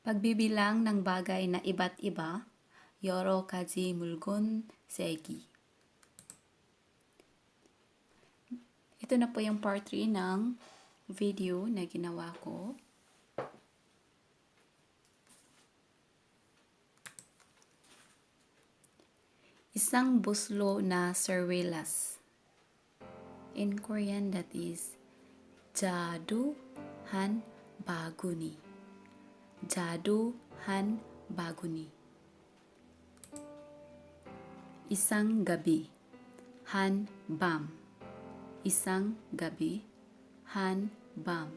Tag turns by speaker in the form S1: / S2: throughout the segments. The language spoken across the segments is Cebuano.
S1: Pagbibilang ng bagay na iba't iba, 여러 가지 물건 세기. Ito na po yung part 3 ng video na ginawa ko. Isang buslo na sarilas. In Korean, that is Jadu han baguni. Jadu han baguni. Isang gabi. Han bam. Isang gabi. Han bam.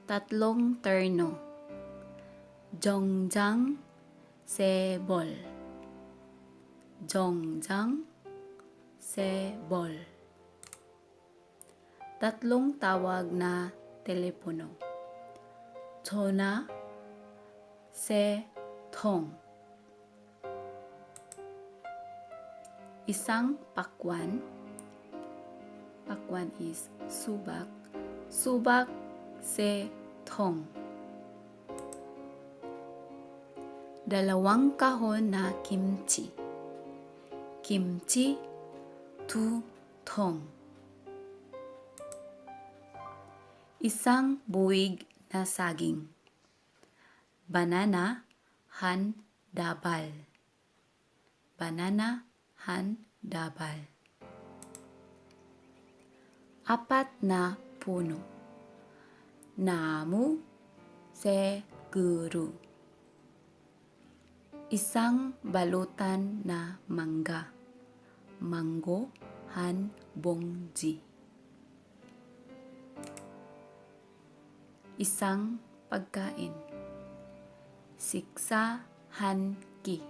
S1: Tatlong terno. Jongjang sebol. Jongjang sebol. Tatlong tawag na telepono. Chona se tong. Isang pakwan. Pakwan is subak. Subak se tong. Dalawang kahon na kimchi. Kimchi tu tong. Isang buwig na saging. Banana han dabal. Banana han dabal. Apat na puno. Namu se guru. Isang balutan na mangga. Mango han bongji. Isang pagkain. Siksa han ki.